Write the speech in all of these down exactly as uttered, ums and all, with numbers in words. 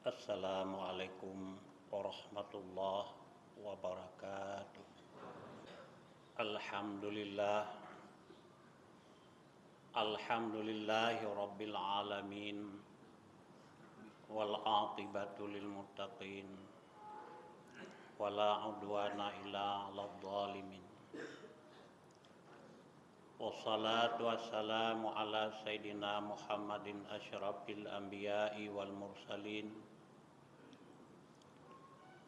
Assalamualaikum warahmatullahi wabarakatuh. Alhamdulillah. Alhamdulillahi rabbil alamin. Wal aqibatu lil muttaqin. Wala udwana illa 'alal zalimin. Wassalatu wassalamu ala sayyidina Muhammadin asyrafil anbiya'i wal mursalin,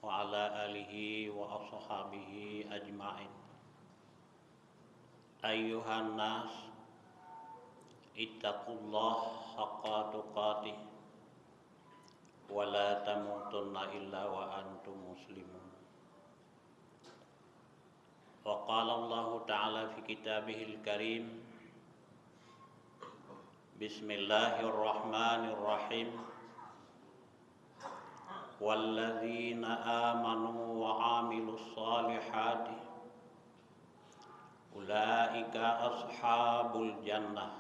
wa ala alihi wa ashabihi ajma'in. Ayyuhan nas, ittaqullaha haqqa tuqatih, wa la tamutunna illa wa antum muslimun. Wa qala Allahu ta'ala fi kitabihil karim, Bismillahirrahmanirrahim. Walladzina amanu wa 'amilus shalihati ulaika ashabul jannah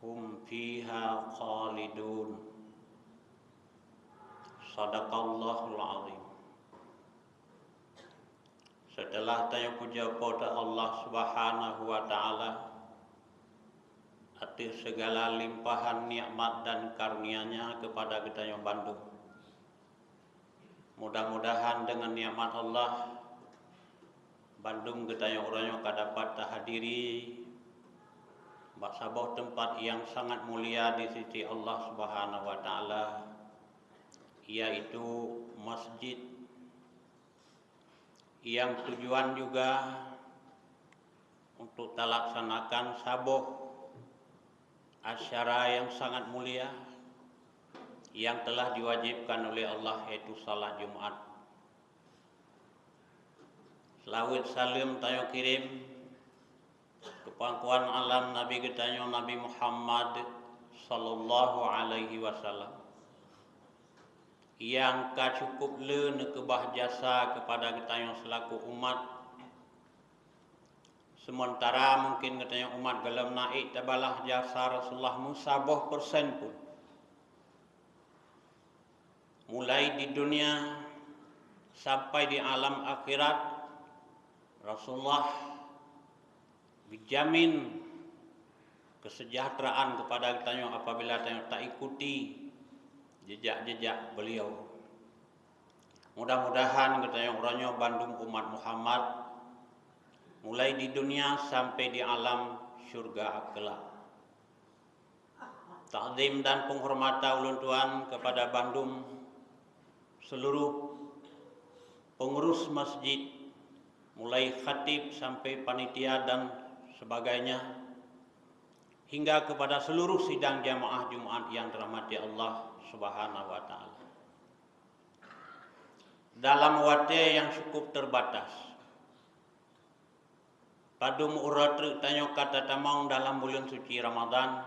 hum fiha khalidun. Sadaqallahul azim. Seuteulah tanyoe pujoe Po teu Allah Subhanahu wa Ta'ala ateueh seugala limpahan nikmat dan karunia-Nya keupada geutanyoe bandum, mudah-mudahan deungon nikmat Allah, bandum geutanyoe uroe nyoe ka dapat tahadiri bak saboh teumpat nyang sangat mulia di sisi Allah Subhanahu wa Ta'ala, yaitu masjid nyang tujuan juga untuk talaksanakan saboh acara nyang sangat mulia nyang telah diwajibkan oleh Allah, yaitu salat Jumat. Seulaweuet saleuem tanyoe kirém keu pangkuan alam Nabi geutanyoe Nabi Muhammad sallallahu alaihi wasallam, nyang ka cukup le neukeubah jasa keupada geutanyoe seulaku umat. Seumeuntara mungken geutanyoe umat gohlom na ék tabalah jasa Rasulullah meusaboh persen pun. Mulai di dunia sampai di alam akhirat, Rasulullah geujamin keuseujahteuraan keupada geutanyoe apabila tanyoe taikuti jeujak-jeujak beliau. Mudah-mudahan geutanyoe uroe nyoe bandum umat Muhammad, mulai di dunia sampai di alam syurga kelak. Takzim dan peunghormatan ulôn tuan keupada bandum seuluruh peungurus masjid, mulai khatib sampai panitia dan sebagainya, hingga keupada seuluruh sidang jamaah Jumat nyang dirahmati Allah Subhanahu wa Ta'ala. Dalam watée nyang cukup teubatas, padum uroe treuk tanyoe ka tatamong dalam buleuen suci Ramadhan.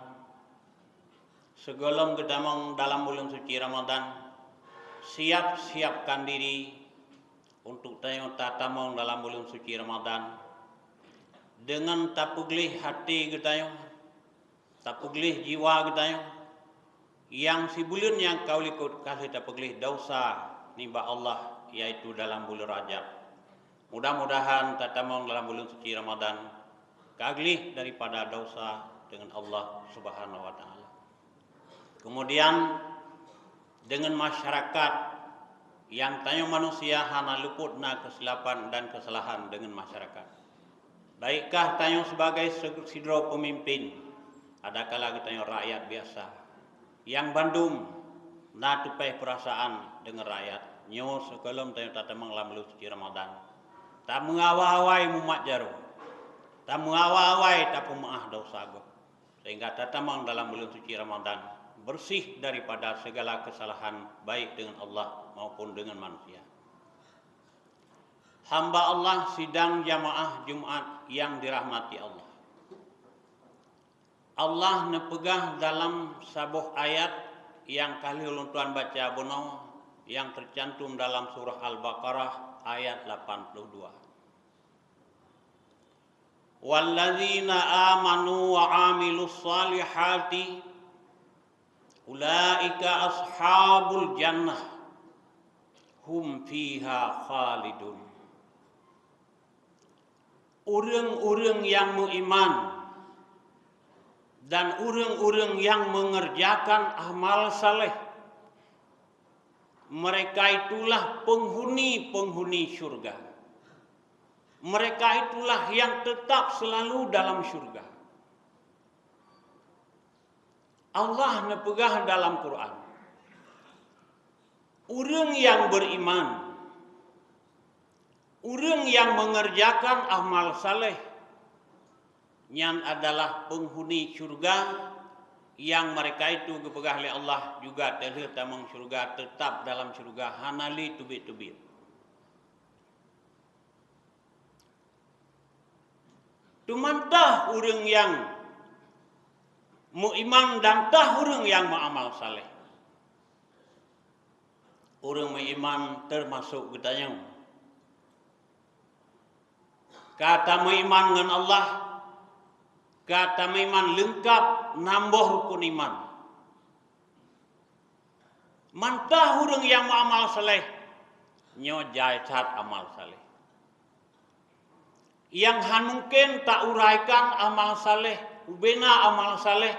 Sigohlom geutamong dalam buleuen suci Ramadhan, siab-siabkan diri untuk tanyoe tatamong dalam buleuen suci Ramadhan deungon tapeugleh até geutanyoe, tapeugleh jiwa geutanyoe, nyang sibuleuen nyang ka u likot ka lheueh tapeugleh desya nibak Allah, yaitu dalam buleuen Rajab. Mudah-mudahan tatamong dalam buleuen suci Ramadhan ka gleh daripada desya deungon Allah Subhanahu wa Ta'ala. Keumudian, deungon masyarakat, nyang tanyoe manusia hana luput na keusilapan dan keusalahan deungon masyarakat. Baikkah tanyoe sibagai se-, sidroe peumimpén, adakala geutanyoe rakyat biasa, nyang bandum na teupéh peurasaan deungon rakyat. Nyoe sigohlom tanyoe tatamong lam buleuen suci Ramadhan, tameuawai-awai mumat jaroe, tameuawai-awai tapeumeuáh desya gob. Sehingga tatamong dalam buleuen suci Ramadhan, bersih daripada segala kesalahan, baik dengan Allah maupun dengan manusia. Hamba Allah sidang jamaah Jumat yang dirahmati Allah. Allah neupeugah dalam saboh ayat nyang ka lheueh ulôn tuan baca bunoe, nyang teucantum dalam surah Al-Baqarah ayat lapan puluh dua. Wallazina amanu wa amilus salihati "Ulaika ashabul jannah, hum fiha khalidun." Ureuëng-ureuëng nyang meuiman dan ureuëng-ureuëng nyang mengerjakan amal saleh, mereka itulah penghuni-penghuni syurga. Mereka itulah yang tetap selalu dalam syurga. Allah neupeugah dalam Quran, ureuëng nyang beriman, ureuëng nyang mengerjakan amal saleh, nyan adalah penghuni syurga, yang mereka itu geupeugah lé Allah juga teulheueh tamong syurga, tetap dalam syurga, hana lé teubiet-teubiet. Teuma tah ureuëng nyang meuiman dan tah ureuëng nyang meuamal saleh. Ureuëng meuiman teumasok geutanyoe. Ka tameuiman ngon Allah, ka tameuiman leungkab nam boh rukun iman. Mantah ureuëng nyang meuamal saleh, nyoe jai that amal saleh. Nyang han mungken tauraikan amal saleh, ubena amal saleh,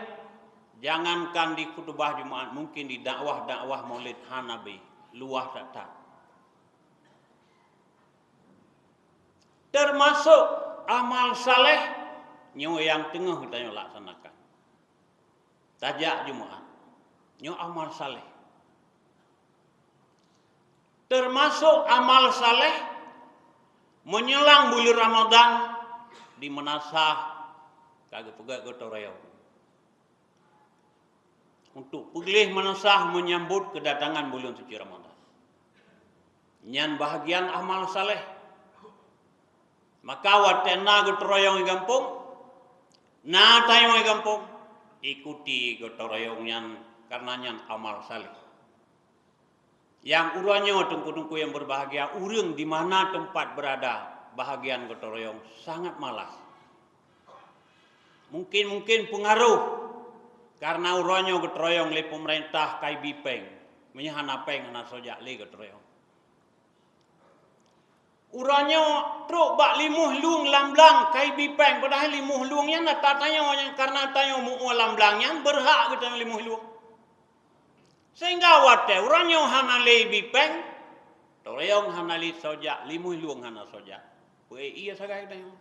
jangankan di khutubah Jumaat, mungken di dakwah-dakwah Maulid hana beh, luwah that-that. Teumasok amal saleh nyoe nyang teungoh geutanyoe laksanakan. Tajak Jumaat, nyoe amal saleh. Teumasok amal saleh, meunyelang buleuen Ramadhan, di meunasah ka geupeugét gotong royong untuk peugleh meunasah menyambut keudatangan buleuen suci Ramadhan. Nyan bahagian amal saleh. Maka watée na gotong royong di gampông, na tanyoe di gampông, ikuti gotong royong nyan, karena nyan amal saleh. Nyang uroe nyoe, teungku-teungku nyang berbahagia, ureuëng di mana tempat berada, bahagian gotong royong sangat malas. Mungkin-mungkin pengaruh karena uroe nyoe gotong royong lé pemerintah ka ibi péng. Meunyoe hana péng, hana soe jak lé gotong royong. Uroe nyoe trok bak limoh lueng lam blang ka ibi péng, padahai limoh lueng nyan ata tanyoe nyan, karena tanyoe meu-ue lam blang nyan, berhak geutanyoe limoh lueng. Sehingga watée uroe nyoe hana lé ibi péng, gotong royong hana lé soe jak, limoh lueng hana soe jak. Peu-ék ié sagai geutanyoe.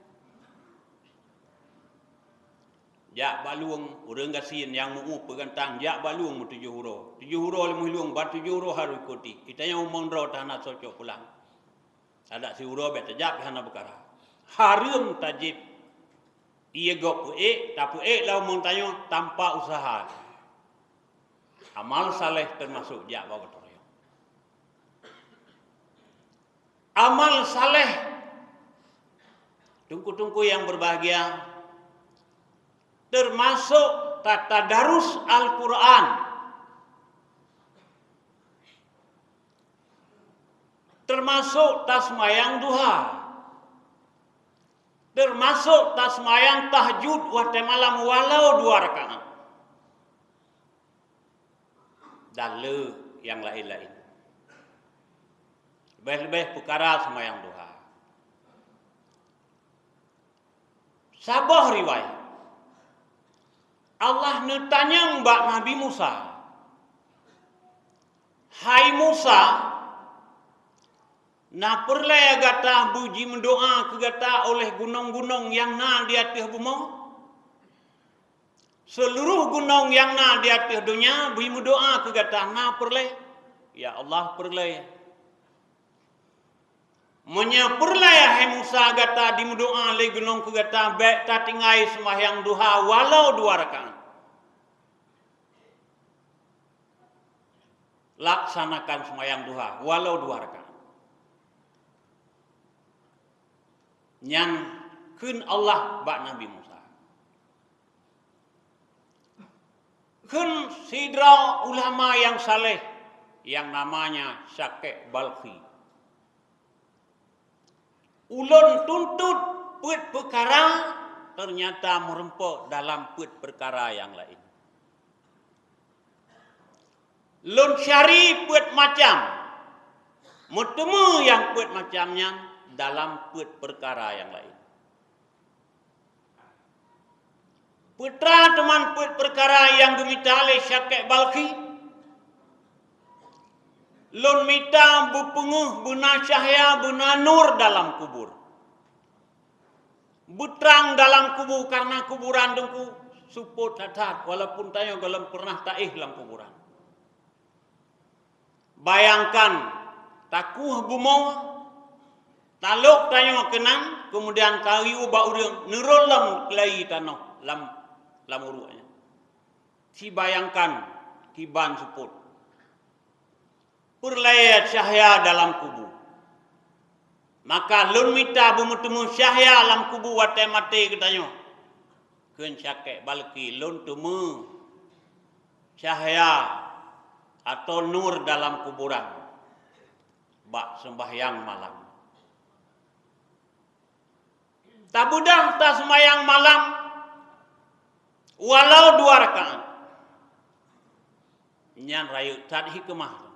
Jak bak lueng, ureuëng gasien nyang meu-ue peugantang jak bak lueng meutujoh uroe. Tujoh uroe limoh lueng, ban tujoh uroe harôh ikuti. Geutanyoe umong droe teuh hana soe cok pulang. Adak siuroe bék tajak pih hana peukara. Hareuem tajieb ié gob peu-ék, tapeu-ék lam umong tanyoe tanpa useuha. Amal saleh teumasok jak bak gotong royong. Amal saleh, teungku-teungku nyang berbahagia, teumasok tatadarus Al-Quran, teumasok taseumayang duha, teumasok taseumayang tahajud watée malam walau dua rakaat. Dan le nyang laén-laén. Leubeh-leubeh peukara seumayang duha. Saboh riwayat, Allah neutanyong bak Nabi Musa, "Hai Musa, na peureulée gata beujimeudoá keu gata oleh gunong-gunong nyang na di ateueh bumoe?" Seuluruh gunong nyang na di ateueh donya beujimeudoá keu gata, na peureulée? Ya Allah, peureulée. Meunyoe peureulée, hai Musa, gata jimeudoá lé gunong keu gata, bék tatinggai seumahyang duha walau dua rakaat. Laksanakan seumahyang duha walau dua rakaat. Nyan kheun Allah bak Nabi Musa. Kheun sidroe ulama nyang saleh nyang namanya Syakik Balkhi, "Ulôn tuntut peuet peukara, teunyata meureumpok dalam peuet peukara nyang laén." Lôn cari peuet macam, meuteumé nyang peuet macam nyan dalam peuet peukara nyang laén. Peue teuma peuet peukara nyang geumita lé Syakik Balkhi? Lôn mita beupeungeuh beuna cahya, beuna nur dalam kubur. Beutrang dalam kubu, karena kuburan Teungku seupôt that-that, walaupun tanyoe gohlom pernah taéh lam kuburan. Bayangkan, takueh bumoe, talok tanyoe keunan, keumudian tayue bak ureuëng, neurôh lom keulayi tanoh lam, lam uruek nyan. Sibayangkan kiban seupôt. Peureulée cahya dalam kubu. Maka lôn mita beumeuteumé cahya lam kubu watée maté geutanyoe. Kheun Syakik Balkhi, lôn teumé cahya atau nur dalam kuburan bak seumbahyang malam. Tabeudôh taseumayang malam walau dua rakaat. Nyan rayeuk that hikmah.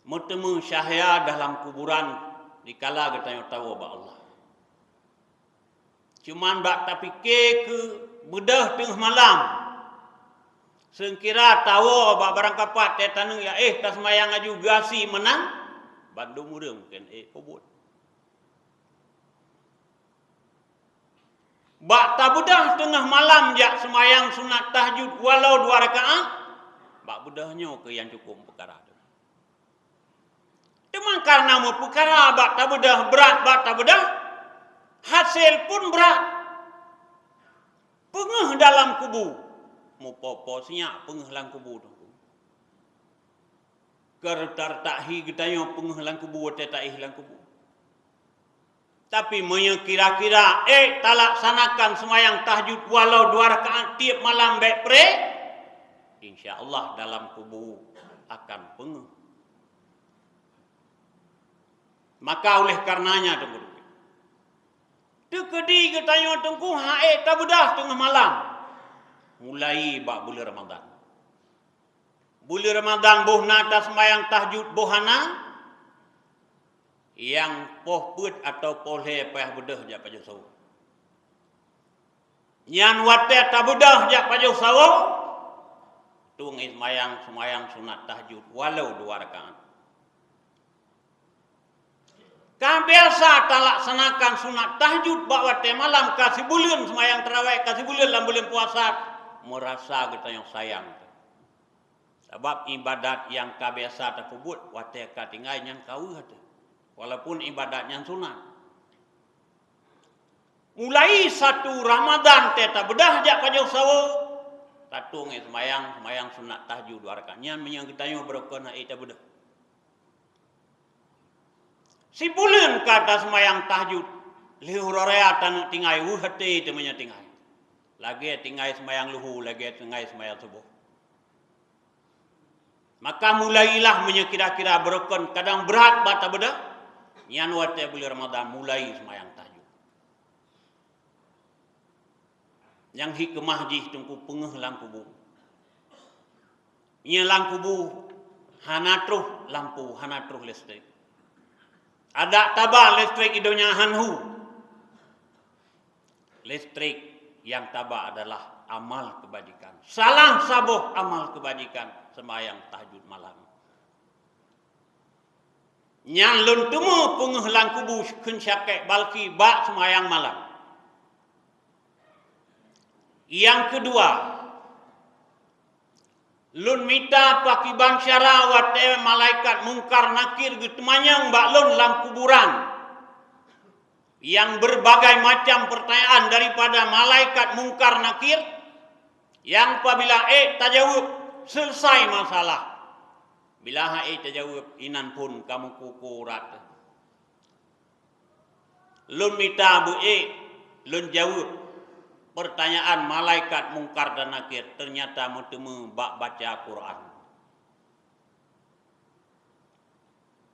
Meuteumé cahya dalam kuburan dikala geutanyoe tawoe bak Allah. Cuman bak tapike keu beudôh teungoh malam. Seukira tawoe bak barangkapat teutaneueng ya éh taseumayang laju geuhase meunan, bandum ureuëng kheun éh peubuet. Bak tabeudôh teungoh malam jak seumayang sunat tahajud walau dua rakaat, bak beudôh nyoe keuh nyang cukôp peukara. Teuma kareuna meupeukara bak tabeudôh brat, bak tabeudôh, hasé pun brat. Peungeuh dalam kubu, meupo-po sinyak peungeuh lam kubu tu. Keu reutak-reutak hi geutanyoe peungeuh lam kubu watée taéh lam kubu. Tapi meunyoe kira-kira ék talaksanakan seumayang tahajud walau dua rakaat tieb malam bék pré, insya Allah dalam kubu akan peungeuh. Maka oleh karenanya, Teungku, teukeudi geutanyoe Teungku han ék tabeudôh teungoh malam, mulai bak buleuen Ramadhan. Buleuen Ramadhan boh na taseumayang tahajud boh hana, nyang poh peuet atawa poh lhée payah beudôh jak pajoh sawoe. Nyan watée tabeudôh jak pajoh sawoe, tueng seumayang, seumayang sunat tahajud walau dua rakaat. Ka biasa talaksanakan sunat tahajud bak watée malam, ka sibuleuen seumayang tarawih, ka sibuleuen lam buleuen puasa, meurasa geutanyoe sayang. Sabab iébadat nyang ka biasa tapeubuet watée ka tinggai nyan ka weueh teuh, walaupun iébadat nyan sunat. Mulai satu Ramadhan tée tabeudôh jak pajoh sawoe, tatueng seumayang, seumayang sunat tahajud dua rakaat. Nyan meunyoe geutanyoe beurukon han ék tabeudôh. Sibuleuen ka taseumayang tahajud, lheueh uroe raya taneuk tinggai, weueh até teuh meunyoe tinggai. Lagée tinggai seumayang luhu, lagée tinggai seumayang suboh. Maka mulailah meunyoe kira-kira beurukon kadang brat bak tabeudôh, nyan watée buleuen Ramadhan mulai seumayang tahajud. Nyang hikmah jih Teungku peungeuh lam kubu. Nyan lam kubu hana troh lampu, hana troh listrik. Adak taba listrik i donya han hu. Listrik nyang taba adalah amal keubajikan. Salah saboh amal keubajikan seumayang tahajud malam. Nyan lôn teumé peungeuh lam kubu kheun Syakik Balkhi bak seumayang malam. Nyang keudua, lôn mita pakiban cara watée malaikat Mungkar Nakir geuteumanyong bak lôn lam kuburan. Nyang beurbagai macam peurtanyaan daripada malaikat Mungkar Nakir, nyang pabila ék tajaweueb, seuleusai masalah. Bila han ék tajaweueb, inan phon ka meukuku urat. Lôn mita beu ék lôn jaweueb peurtanyaan malaikat Mungkar dan Nakir, teunyata meuteumé bak baca Quran.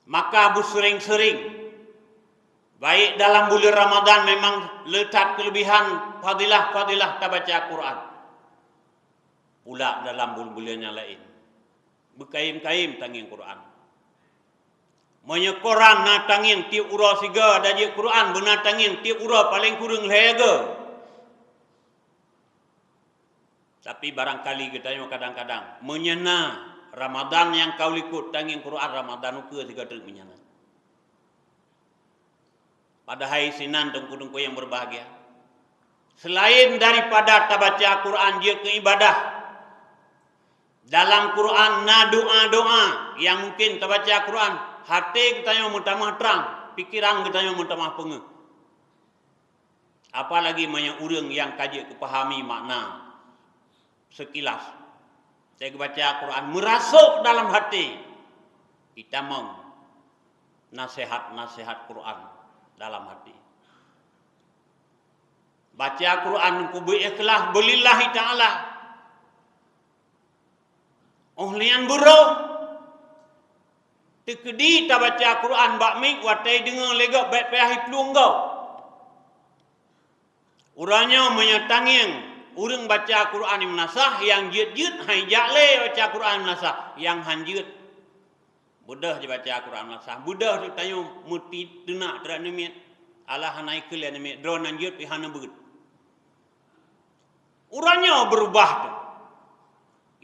Maka beuseuring-seuring, baik dalam buleuen Ramadhan memang le that keuleubihan fadilah-fadilah tabaca Quran. Pula dalam buleuen-buleuen nyang laén. Beukayém-kayém tangieng Quran. Meunyoe koran na tangieng tieb uroe siga, dan jeuet Quran beuna tangieng tieb uroe paleng kureueng lhée go. Tapi barangkali geutanyoe kadang-kadang, meunyoe na Ramadan nyang ka u likot tangieng Quran, Ramadan ukeue siga treuk meunyoe na. Padahai sinan teungku-teungku nyang berbahagia, selain daripada tabaca Quran jeuet keu ibadah, dalam Quran na doa-doa nyang mungken tabaca Quran, até geutanyoe meutamah trang, pikeran geutanyoe meutamah peungeuh. Apalagi meunyoe ureuëng nyang ka jeuet geupahami makna sekilas, watée geubaca Quran meurasuk dalam até, itamong naseuhat-naseuhat Quran dalam até. Baca Quran keu beu ikhlas beulillahi ta'ala. Óh lheueh nyan beurôh, teukeudi tabaca Quran bak miet watée deungoe lé gob bék payah iplueng gob. Uroe nyoe meunyoe tangieng ureuëng baca Quran nyang meunasah, nyang jeuet-jeuet han ijak lé baca Quran meunasah, nyang han jeuet beudôh jibaca Quran meunasah, beudôh tanyoe meuti teunak teurak namiet, alah hana ikheun lé namiet, droe nyang jeuet pih hana beuet. Uroe nyoe beurubah tu.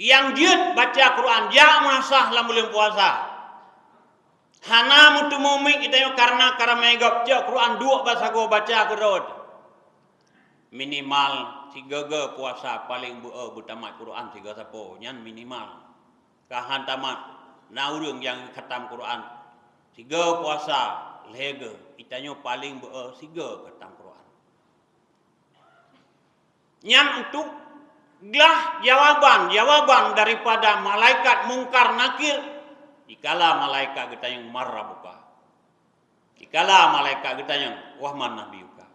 Nyang jeuet baca Quran, jak meunasah lam buleuen puasa. Hana meuteumé miet geutanyoe kareuna ka ramé gob, cok Quran duek bak sagoe baca keudroe. Minimal sigoe-goe puasa paleng beu-o beutamat Quran sigoe sapo, nyan minimal. Ka han tamat, na ureuëng nyang khatam Quran sigoe puasa lhée goe, geutanyoe paleng beu-o sigoe khatam Quran. Nyan untuk glah jawaban-jawaban daripada malaikat Mungkar Nakir, dikala malaikat geutanyong, "Man rabbuka?" Dikala malaikat geutanyong, "Wa man nabiyuka?"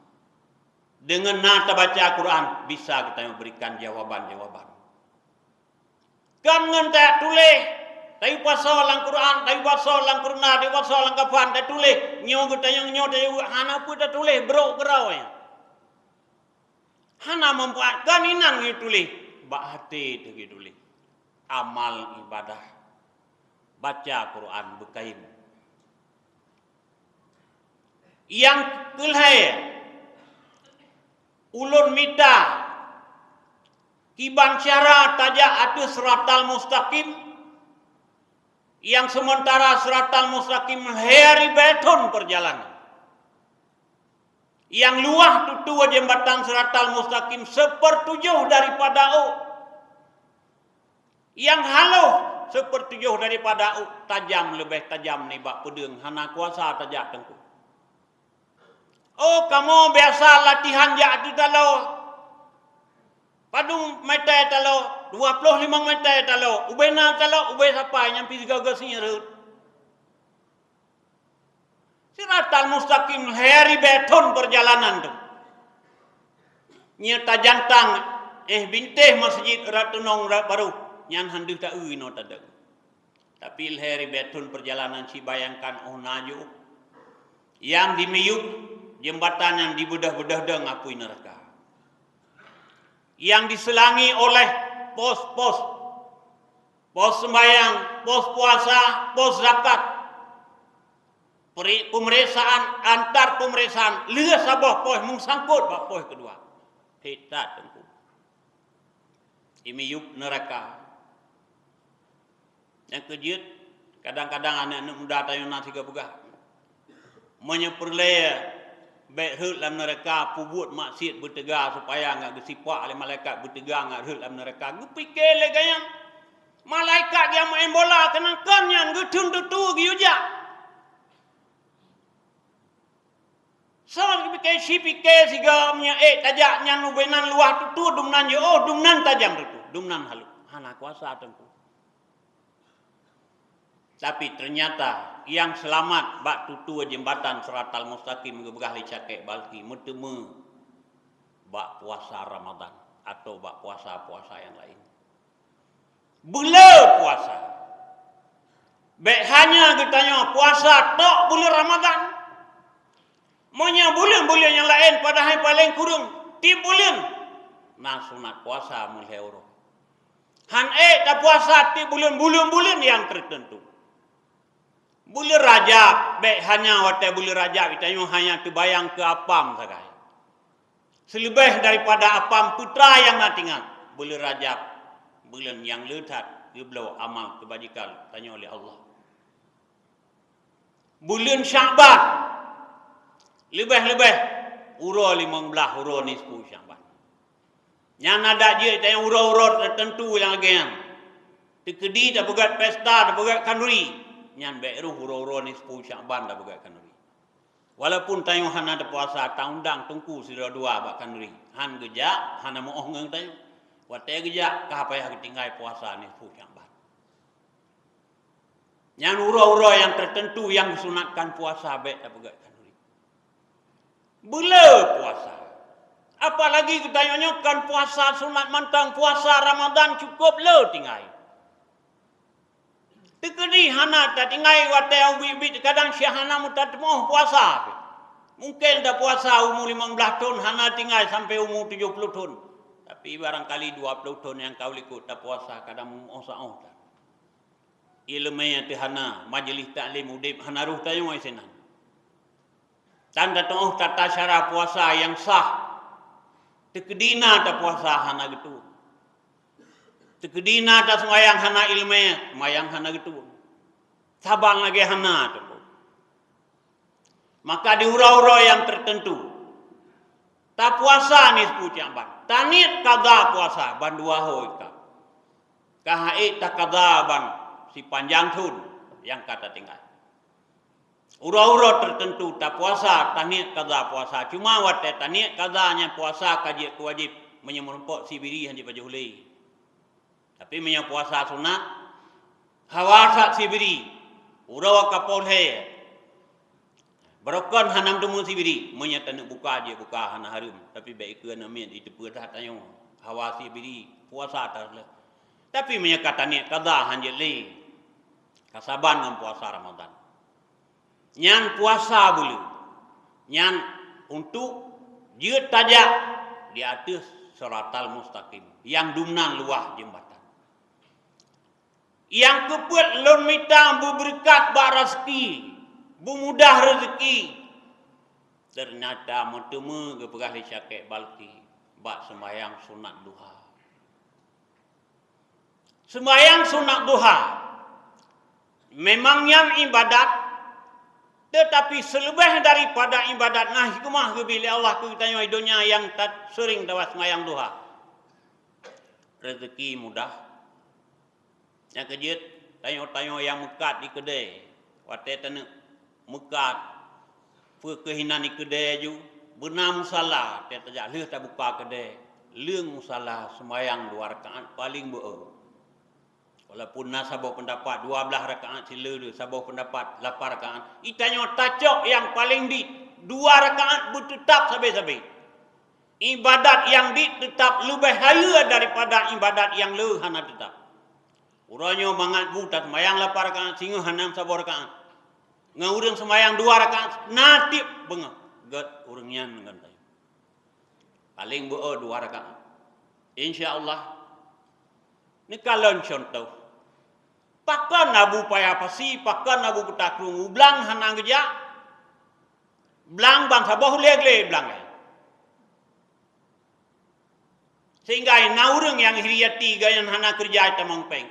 Deungon na tabaca Quran, bisa geutanyong berikan jawaban-jawaban. Kon ngon tatuléh, tayue pasoe lam Quran, tayue pasoe lam keureuda, tayue pasoe lam kafan, tatuléh, nyoe geutanyong, nyoe tayue, hana peue tatuléh, brok keudroe. Hana manfaat, kon inan geutuléh, bak até teuh geutuléh. Amal ibadah, baca Quran beukayém. Nyang keulhée, ulôn mita kiban cara tajak ateueh siratal mustaqim, nyang seumeuntara siratal mustaqim lhée ribée thon peurjalanan. Nyang luwah tutoe jeumbatan siratal mustaqim seupeurtujoh daripada ôk. Nyang haloh seupeurtujoh daripada ôk tajam, leubeh tajam nibak peudeueng, hana kuasa tajak teungku. Oh, kamoe biasa latihan jak ateueh taloe. Padum meter taloe, dua ploh limong meter taloe, ubena taloe, ubé sapai nyang pih sigoe-goe sinyeut. Siratal mustaqim lhée ribée thon peurjalanan tu. Nyoe tajantang, éh bintéh masjid rot tunong rot barôh, nyan han deuh taeu inoe tadong. Tapi lhée ribée thon peurjalanan, ci bayangkan óh na jôk. Nyang dimiyueb jeumbatan nyang dibeudôh-beudôh dong apui neuraka. Nyang diseulangi oleh pos-pos, pos seumbahyang, pos puasa, pos zakat. Peri-, pemeriksaan, antar pemeriksaan, lheueh saboh pos meusangkot bak pos keudua. Hé that teungku. Imiyueb neuraka. Nyang keujeuet, kadang-kadang aneuëk-aneuëk muda tanyoe na sigoe peugah, meunyoe peureulée bék rhot lam neuraka, peubuet maksiet beuteuga supaya ngat geusipak lé malaikat beuteuga ngat rhot lam neuraka. Geupike lé gobnyan, malaikat nyang meu'en bola keunan kon nyan geutheun tutoe geuyue jak. Soe geupike, sipike sigoe meunyoe ék tajak nyan ubé nan luwah tutoe, dumnan jiôh, dumnan tajam tutoe, dumnan halôh. Hana kuasa teungku. Tapi ternyata nyang seulamat bak tutoe jeumbatan Siratal Mustaqim geupeugah lé Syekh Balkhi meuteumé bak puasa Ramadan atau bak puasa-puasa nyang laén. Buleuen puasa. Bék hanya geutanyoe puasa tok buleuen Ramadan. Meunyoe buleuen-buleuen nyang laén padahai paleng kureueng tieb buleuen na sunat puasa meulhée uroe. Han ék tapuasa tiep buleuen, buleuen-buleuen nyang teuteuntu. Buleuen Rajab, bék hanya watée buleuen Rajab, geutanyoe hanya teubayang keu apam sagai. Seuleubeh daripada apam peutra nyang na teuingat, buleuen Rajab, buleuen nyang le that geubloe amal keubajikan tanyoe lé Allah. Buleuen Syakban, leubeh-leubeh uroe limong blaih, uroe nisfu Syakban. Nyan adak jeuet tanyoe uroe-uroe teuteuntu nyang lagée nyan. Teukeudi tapeugét pesta, tapeugét khanduri, nyan bék rhoh uroe-uroe nisfu Syakban tapeugét khanduri. Walaupun tanyoe hana tapuasa, taundang teungku sidroe dua bak khanduri, han geujak, hana meu'oh ngon tanyoe. Watée geujak, ka payah geutinggai puasa nisfu Syakban. Nyan uroe-uroe nyang teuteuntu nyang geusunatkan puasa bék tapeugét khanduri. Beuleu puasa. Apalagi geutanyoe nyoe kon puasa sunat mantong, puasa Ramadhan cukup le tinggai. Teukeudi hana tatinggai watée ubit-ubit, kadang syah hana meutateumoh puasa. Mungken tapuasa umu limong blaih thon hana tinggai sampoe umu tujoh ploh thon. Tapi barangkali dua ploh thon nyang ka u likot tapuasa kadang meu'oh saôh that. Iéleumé teuhana, majeulih taklim udeb hana rhoh tanyoe sinan. Tan tatu'oh tata cara puasa nyang sah. Teukeudi na tapuasa hana geutueng. Teukeudi na taseumayang hana iéleumé, seumayang hana geutueng. Saban lagée hana teungku. Maka di uroe-uroe nyang teuteuntu, tapuasa nisfu Syakban, taniet kada puasa bandua ho ka. Ka han ék takada ban sipanjang thon nyang ka tatinggai. Uroe-uroe teuteuntu tapuasa, taniet kada puasa. Cuma watée taniet kada nyan puasa ka jeuet keu wajéb, meunyoe meurumpok sibiri han jipajoh lé. Tapi meunyoe puasa sunat, hawa sat sibiri, uroe ka poh lhée, barokon hana meuteumé sibiri, meunyoe taneuk buka jeuet buka hana hareuem, tapi bék ikeue aneuk miet, iteupeue that tanyoe, hawa sibiri, puasa that lé. Tapi meunyoe ka taniet kada han jeuet lé, ka saban ngon puasa Ramadhan. Nyan puasa buleuen. Nyan untuk jeuet tajak di ateueh siratal mustaqim, nyang dumnan luwah jeumbatan. Nyang keupeuet lôn mita beubeureukat bak raseuki, beumudah raseuki. Teunyata meuteumé geupeugah lé Syekh Balkhi bak seumayang sunat duha. Seumayang sunat duha, memang nyan ibadat, teutapi seuleubeh daripada ibadat na hikmah geubri lé Allah keu geutanyoe di donya nyang ta-, seuring tawa seumayang duha. Raseuki mudah. Nyang keujeuet, tanyoe-tanyoe nyang meukat di keudée, watée taneuk meukat, peu kheueh inan di keudée ju, beuna musala, watée tajak lheueh tabuka keudée, leueng musala seumayang dua rakaat paleng beu-o. Walaupun na saboh peundapat dua blaih rakaat sileue, saboh peundapat lapan rakaat, geutanyoe tacok nyang paleng dit, dua rakaat beuteutab sabe-sabe. Ibadat nyang dit teutab leubeh rayeuk daripada ibadat nyang le hana teutab. Uroe nyoe mangat bu taseumayang lapan rakaat, singoh hana saboh rakaat. Ngon ureuëng seumayang dua rakaat, na tieb beungoh. Gét ureuëng nyan ngon tanyoe. Paleng beu-o dua rakaat. Insya Allah, neukalon contoh. Pakon Abu Paya Pasi, pakon Abu Kuta Krueng, u blang hana geujak, blang ban saboh lé glé blang. Sehingga na ureuëng nyang hiriati geuh nyan hana keureuja tamong péng.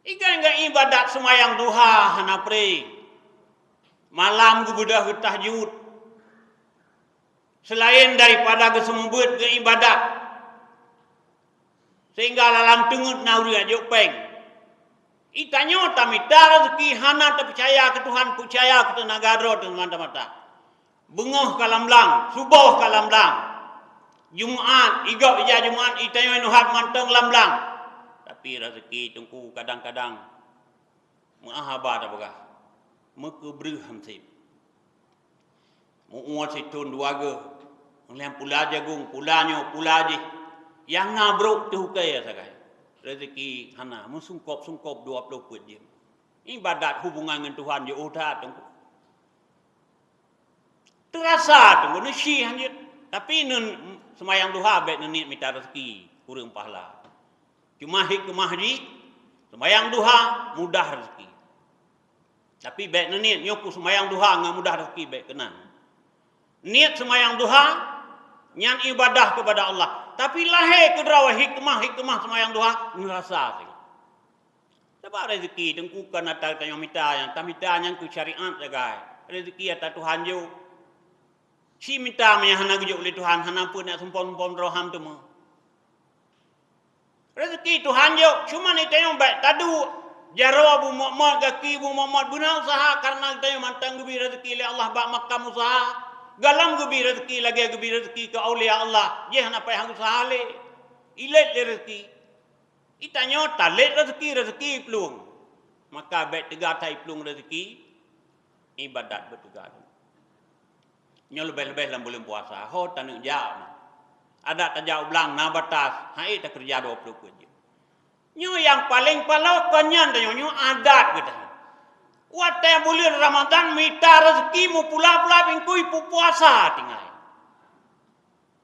Ikan geuibadat seumayang duha hana pré. Malam geubeudôh geutahajud. Seulaén daripada geuseumeubeuet geuibadat, sehingga lam teungeut na ureuëng jok péng. Geutanyoe tamita raseuki hana tapeucaya keu Tuhan, peucaya keu teunaga droe teuh mata-mata. Beungoh ka lam blang, suboh ka lam blang. Jumat, igok ija Jumat, geutanyoe neuhat mantong lam blang. Tapi raseuki teungku kadang-kadang meuah haba tapeugah, meukeubreue han sép. Meu-uet sithon dua geuh, nyang pula jagong, pula nyoe, pula jih. Nyang na brok teuh ukée sagai. Raseuki hana, meusungkop-sungkop dua ploh peuet jeuem. Ibadat hubungan ngon Tuhan jiôh that teungku. Teurasa teungku neusie han jeuet. Tapi neun seumayang duha bék neuniet mita raseuki, kureueng pahala. Cuma hikmah jih, seumayang duha mudah rezeki. Tapi bék neuniet nyoe ku seumayang duha ngon mudah rezeki, bék keunan. Niet seumayang duha nyan ibadah keupada Allah, tapi lahé keudroe hikmah-hikmah seumayang duha ngon rasa singoh. Sabab rezeki teungku kon atra tanyoe mita, nyang tamita nyan keu syariat sagai. Rezeki atra Tuhan jok. Ci mita meunyo hana geujok lé Tuhan, hana peue nak sumpom-sumpom droe ham teuma. Rezeki Tuhan jok, cuma geutanyoe bék taduek. Jaroe beumot-mot, gaki beumot-mot, beuna useuha, kareuna geutanyoe mantong geubri rezeki lé Allah bak makam useuha. Gohlom geubri rezeki lagée geubri rezeki keu aulia Allah, jih hana payah useuha lé. Ilét lé rezeki. Geutanyoe talét rezeki, rezeki iplueng. Maka bék teuga that iplueng rezeki, ibadat beuteuga. Nyoe leubeh-leubeh lam buleuen puasa, ho taneuk jak mah. Adak tajak u blang na batas, han ék takeureuja dua ploh peuet jeuem. Nyoe nyang paleng paloe kon nyan tanyoe, nyoe adat geutanyoe. Watée buleuen Ramadhan mita rezeki meupula-pula bingkui peupuasa tinggai.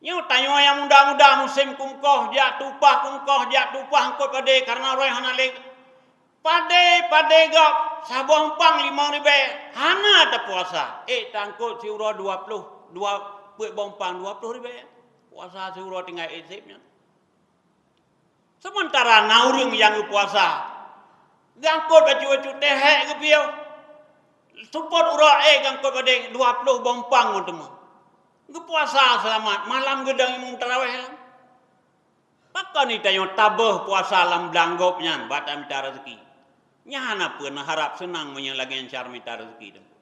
Nyoe tanyoe nyang muda-muda musém kumkoh jak tupah, kumkoh jak tupah eungkot padé kareuna uroe hana lé. Padé-padé gob saboh umpang limong ribée, hana tapuasa. Ék taeungkot siuroe dua ploh, dua peuet boh umpang dua ploh ribée. Puasa siuroe tinggai ék seb nyan. Seumeuntara na ureuëng nyang geupuasa, geueungkot bacut-bacut teuh hék geupiôh. Seupôt uroe ék geueungkot padé dua ploh boh umpang ngon teuma. Geupuasa seulamat, malam geudong imeum tarawéh lam. Pakon geutanyoe tabeuh puasa lam blang gob nyan bak tamita rezeki? Nyan hana peue neuharab seunang meunyoe lagée nyan cara mita rezeki teungku.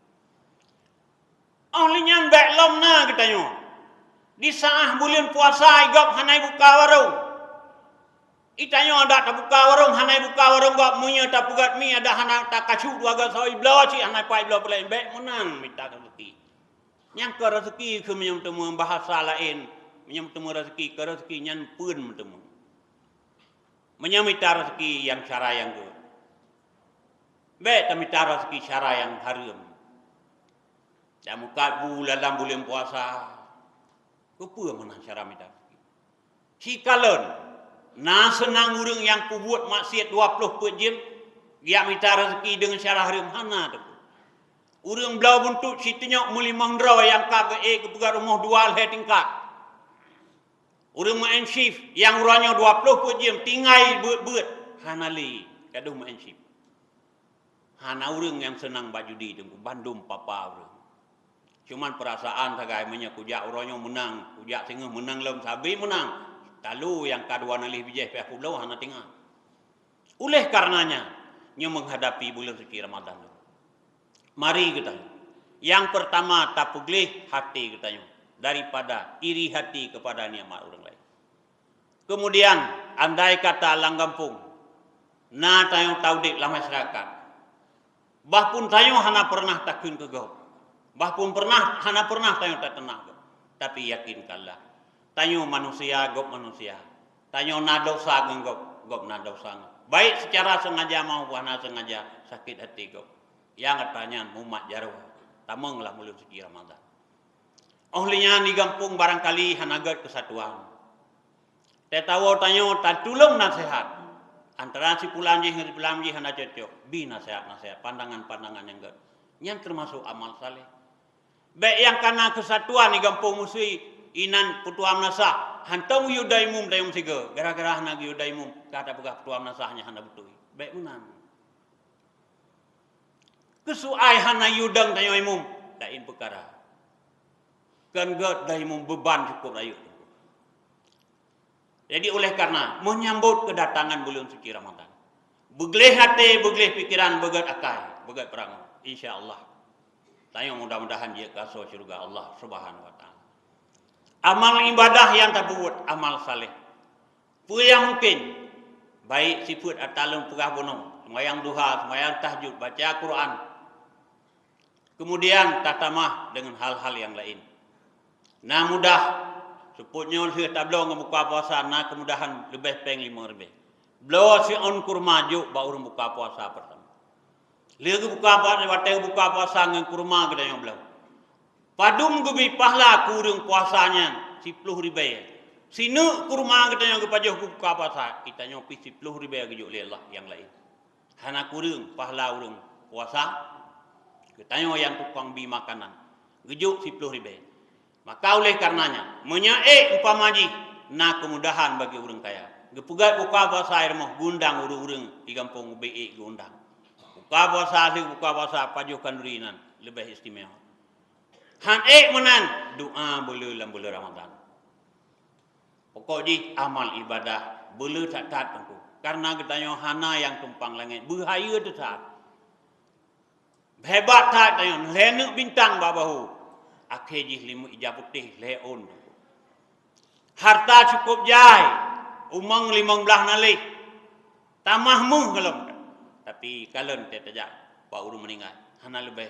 Óh lheueh nyan bék lom na geutanyoe. Di saát buleuen puasa igob hana ibuka warong. Geutanyoe adak tabuka warong hana ibuka warong gob, meunyoe tapeugét mi adak hana takasu dua gasoe ibloe cit hana ipai ibloe peulén, bék meunan mita rezeki. Nyang keu rezeki keu meunyoe meuteumé bahasa laén, meunyoe meuteumé rezeki keu rezeki nyan peuen meuteumé. Meunyoe mita rezeki nyang cara nyang gét, bék tamita rezeki cara nyang hareuem. Tameukat bu lam buleuen puasa, keupeue meunan cara mita rezeki? Sikalon na seunang ureuëng nyang peubuet maksiet dua ploh peuet jeuem, geujak mita rezeki deungon cara hareuem hana teungku. Ureuëng bloe buntut siteunyoe meulimong droe nyang ka geuék geupeugah rumoh dua lhée tingkat. Ureuëng meu'en syif nyang uroe nyoe dua ploh peuet jeuem tinggai beuet-beuet hana lé, gadôh meu'en syif. Hana ureuëng nyang seunang bak judi teungku, bandum papa ureuëng. Cuman peurasaan sagai meunyoe kujak uroe nyoe meunang, kujak singoh meunang lom sabe meunang. Talo nyang ka dua nalih bijéh pih peuloh hana tinggai. Oleh karenanya, nyoe menghadapi bulan suci Ramadan nyoe, mari geutanyoe, nyang peurtama tapeugleh até geutanyoe daripada iri hati kepada nikmat ureuëng laén. Kemudian, andai kata lam gampông na tanyoe taudeb lam masyarakat, bah pun tanyoe hana pernah takheun keu gob, bah pun pernah hana pernah tanyoe tateunak gob, tapi yakinkanlah, tanyoe manusia, gob manusia. Tanyoe na dosa ngon gob, gob na dosa ngon. Baik secara sengaja maupun hana sengaja, sakét até gob. Nyang atra nyan mumat jaroe, tamong lam buleuen suci Ramadan. Óh lheueh nyan di gampông barangkali hana gét keusatuan. Teuh tawoe tanyoe tatulông naseuhat. Antara si pulan jih ngon si pulan jih hana cocok, bi naseuhat-naseuhat, pandangan-pandangan nyang gét. Nyan teumasok amal saleh. Bék nyang kana keusatuan di gampông meusui inan peutuha meunasah, hantom geuyue daimum dayong sigoe, gara-gara hana geuyue daimum ka tapeugah peutuha meunasah nyan hana beutôi. Bék meunan. Keusuai hana yue dong tanyoe imum, laén peukara. Kon gét daimum beuban cukôp rayeuk. Jadi oleh karena menyambut kedatangan bulan suci Ramadan, beugleh até, beugleh pikiran, beugét akai, beugét peurangoe. Insya Allah, tanyoe mudah-mudahan jeuet keu asoe syeuruga Allah Subhanahu wa Taala. Amal ibadah nyang tapubuet, amal saleh. Peue nyang mungkin, baik sifeuet ata lôn peugah bunoe, seumayang duha, seumayang tahajud, baca Quran, kemudian tatamah deungon hal-hal nyang laén. Na mudah, seupôt nyoe lheueh tabloe ngon buka puasa na keumudahan leubeh péng limong ribée. Bloe siôn kurma jok bak ureuëng buka puasa peurtama. Lheueh geubuka puasa, watée geubuka puasa ngon kurma geutanyoe bloe. Padum geubri pahala keu ureuëng puasa nyan siploh ribée. Sineuk kurma geutanyoe geupajoh keu buka puasa, geutanyoe pih siploh ribèe geujok lé Allah nyang laén. Hana kureueng pahala ureueng puasa, geutanyoe nyang tukang bi makanan, geujok siploh ribèe. Maka oleh karenanya, meunyoe ék umpama jih na keumudahan bagi ureueng kaya, geupeugöt buka puasa i rumoh, geuundang ureueng-ureueng di gampông ubé ék geuundang. Buka puasa lheueh buka puasa pajoh khanduri nan leubeh istimewa. Han ék meunan, doa beuleu lam buleuen Ramadhan. Pokok jih amal ibadah beuleu that-that Teungku. Karena geutanyoe hana nyang tumpang langét, beuhayeue teuh that. Hebat that tanyoe, lhèe neuk bintang bak bahu. Akhé jih limong ija putéh lhèe ôn. Harta cukôp jai, umong limong blaih naléh. Tamah meuh gohlom. Tapi kalon teuh tajak bak ureueng meuninggai, hana leubeh.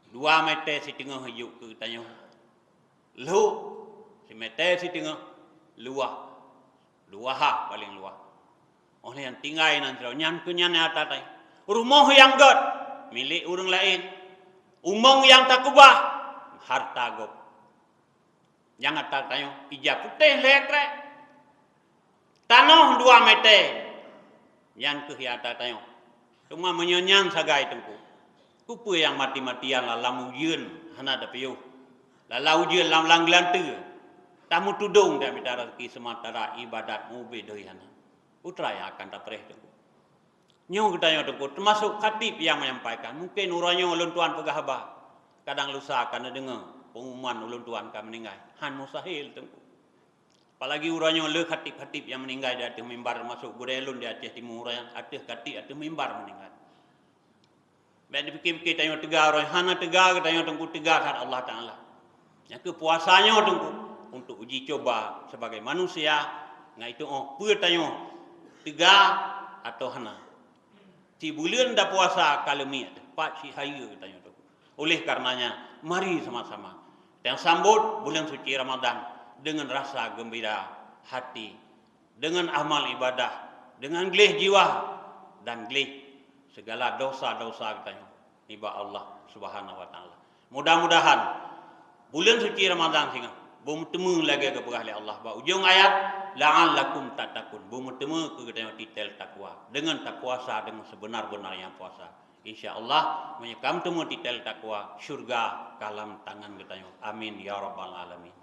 Dua mètè siteungoh ijok keu tanyoe. Lhok, simètè siteungoh, luwah. Luwah ha, paléng luwah. Óh lheueh nyan tinggai nan sidroe, nyan keuh nyan harta tanyoe. Rumoh nyang göt, milék ureueng laén. Umong nyang takeubah, harta gob. Nyang harta tanyoe, ija putéh lhèe krek. Tanoh dua mètè, nyan keuh nyang harta tanyoe. Teuma meunyoe nyan sagai Teungku, keupeue nyang mati-matian lam ujeuen hana tapiôh, lam ujeuen lam, lam geulanteue, tameutudong tamita raseuki seumantara ibadat meuubé doi hana? Peue teuma nyang akan tapreh Teungku? Nyoe geutanyoe Teungku, teumasok khatib nyang menyampaikan. Mungken uroe nyoe ulôn tuan peugah haba, kadang lusa ka neudeungoe pengumuman ulôn tuan ka meuninggai. Han mustahil Teungku. Apalagi uroe nyoe le khatib-khatib nyang meuninggai di ateueh mimbar, teumasok gurèe lôn di Aceh Timu nyan, ateueh khatib ateueh mimbar meuninggai. Bèk dipike-pike tanyoe teuga uroe nyoe, hana teuga geutanyoe Teungku, teuga that Allah Taala. Nyang keuh puasa nyoe Teungku untuk uji coba sebagai manusia, ngon itu oh peue tanyoe teuga atau hana. Sibuleuen tapuasa ka leumiek, pat sihayeue geutanyoe Teungku. Oleh karenanya, mari sama-sama tausambot buleuen suci Ramadhan deungon rasa geumbira hati, deungon amal ibadah, deungon gleh jiwa dan gleh segala dosa-dosa geutanyoe nibak Allah Subhanahu wa Taala. Mudah-mudahan buleuen suci Ramadhan singoh beumeuteumé lagèe geupeugah lé Allah bak ujong ayat, "La'allakum tattaqun", beumeuteumé keu geutanyoe titel takwa deungon tapuasa deungon seubeuna-beuna nyang puasa. Insya Allah, meunyoe ka meuteumé titel takwa, syurga ka lam tangan geutanyoe. Amin ya rabbal alamin.